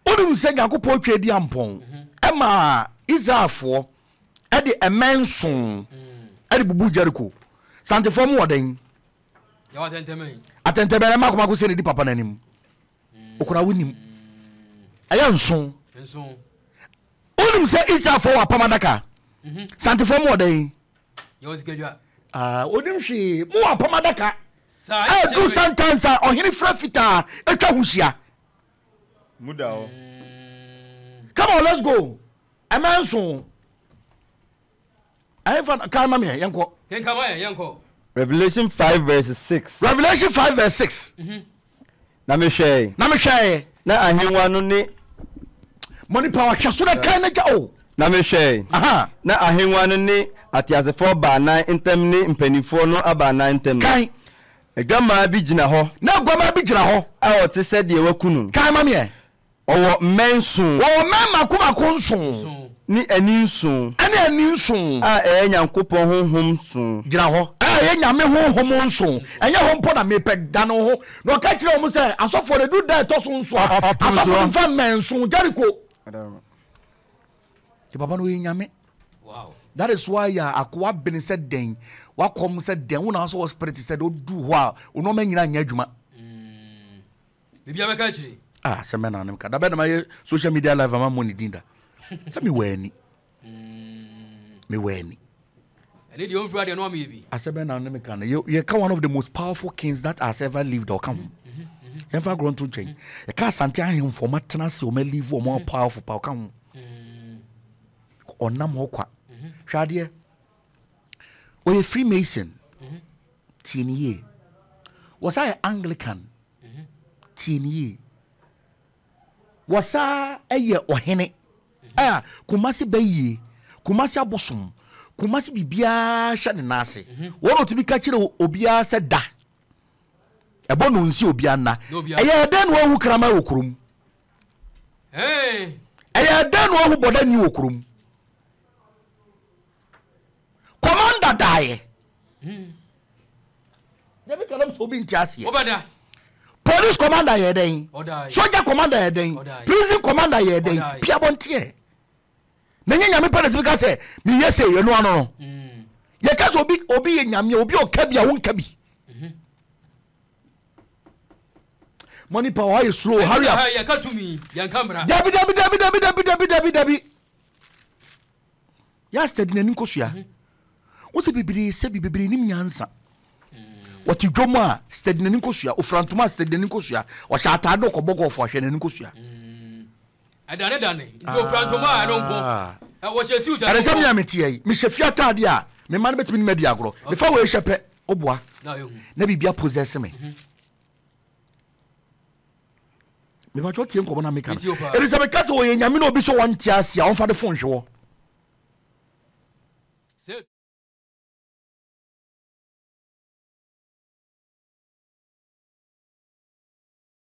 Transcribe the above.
Wonim sɛ Nyankopɔn twa di ampɔn ɛma Israelfoɔ ɛde ɛmɛ nson ɛde bubu Jericho. Santefoɔ mo wɔ dɛn? Atɛntɛmɛn ɛma akomako sɛ ne di papa n'anim. Okura wonim. Ɛyɛ nson. Wonim sɛ Israelfoɔ wɔ apam adaka. Santefoɔ mo wɔ dɛn? Ah, onim hwee. Mo wɔ apam adaka. Ɛdu sometimes a ɔhene fira fitaa atwa ho hyia. Mu da hɔ. Come on, let's go. Ɛmɛ nso. Ɛnfa kan ma mi yɛn kɔ. Kenkan ma yɛn yɛn kɔ. Revelation 5 verse 6. Revelation 5 verse 6. Na mehwɛe. Na mehwɛe. Na ahengua no ne. Mo nipa ɔhwɛ so na kan na gya o. Na mehwɛe. Na ahengua no ne ateasefoɔ baanan ntam ne mpanimfoɔ no abaanan ntam. Kan. Adwammaa bi gyina hɔ. Na aguamaa bi gyina hɔ. A ɔte sɛ deɛ wɔaku no. Kan ma me ɛ. Ɔwɔ mmɛn nson. Ɔwɔ mmɛn mmaako mmaako nson. Ne ani nson. Ɛne ani nson. A ɛyɛ Nyankopɔn honhom nson. Gyina hɔ. A ɛyɛ Nyame honhom nson. Ɛnyɛ hɔ mpo na mepɛ, dane wo ho. Na ɔka kyerɛɛ wɔn sɛ, Asɔfoɔ no, ɛduru da a ɛtɔ so nson a, asɔfoɔ no mfa mmɛn nson, Jericho. Nti papa no ɔyɛ Nyame. That is why a akoa bene sɛ dɛn, wakɔm sɛ dɛn, wo na wosɛ wɔ spirit sɛ dɛn, odu hɔ a, wo nneɛma nyinaa nyɛ adwuma. Biribi abɛka akyire. Ah, sɛ mɛ na ne ka. Da bɛ na ma yɛ social media live ama mmɔ ne din da. Sɛ me wɔ ani. Me wɔ ani. Ɛne deɛ ɔmfiri adeɛ no ɔmeyɛ bi. Asɛ bɛ na ne me ka no. Yɛ ka one of the most powerful kings that has ever lived ɔka ho. Yɛmfa agorɔ nto nkyɛn. Yɛka Asante ahemfo ɔma tena ase ɔma live ɔma powerful pa ɔka ho. Ɔnam hɔ kwa. Hwɛ adeɛ. Ɔyɛ Freemason. Tie ne yie. Wɔsa yɛ Anglican. Tie ne yie. Wɔsa yɛ ɔhene. A Kumasi bɛyie, Kumasi abosom, Kumasi biribiara hyɛ ne nan ase. Wɔn na ɔtumi ka kyerɛ obiara sɛ da. Ɛbɔ no nsi obiara nna. Ɛyɛ dɛn na wahu kraman wɔ kurom? Ɛyɛ dɛn na wahu bɔdani wɔ kurom? Commander daeɛ. Dabi ka nam sɛ obi nte aseɛ. Police commander yɛ dɛn? Soldier commander yɛ dɛn? Prison commander yɛ dɛn? Pia bɔnteɛ. Na nyɛ nyame pɛ na tumi ka sɛ meyɛ sei ɛno ano no. Yɛka sɛ obi obi yɛ nyame obi ɔka bi a wonka bi. Money power ayɛ slow hurry up. Dabi dabi dabi dabi dabi dabi dabi dabi. Yɛ steady n'ani nkosua. Mhm. Wo sɛ bebree sɛ bi bebree nim nyansa. Wɔte dwom a steady n'ani nkosua. Ofura ntoma a steady n'ani nkosua. Ɔhyɛ ataade ɔkɔbɔ gɔɔfo ahwɛ n'ani nkosua. Mm. Ɛdane dane. Nti ofura ntoma a ɛno nko. Ah. Wɔhyɛ siw ɛno nko. Ɛde sɛ me a meteɛ yi, mehyɛ fie ataade a me mma no bɛtumi ne me adi agorɔ. Mefa wei hyɛ pɛ, woboa. Na biribi apossess me. Mhm. Mepakyɛ tie nkɔmmɔ na meka no. Ɛde sɛ meka sɛ ɔyɛ nyame na obi sɛ wɔnte ase a ɔmfa de fon hwɛ wɔ.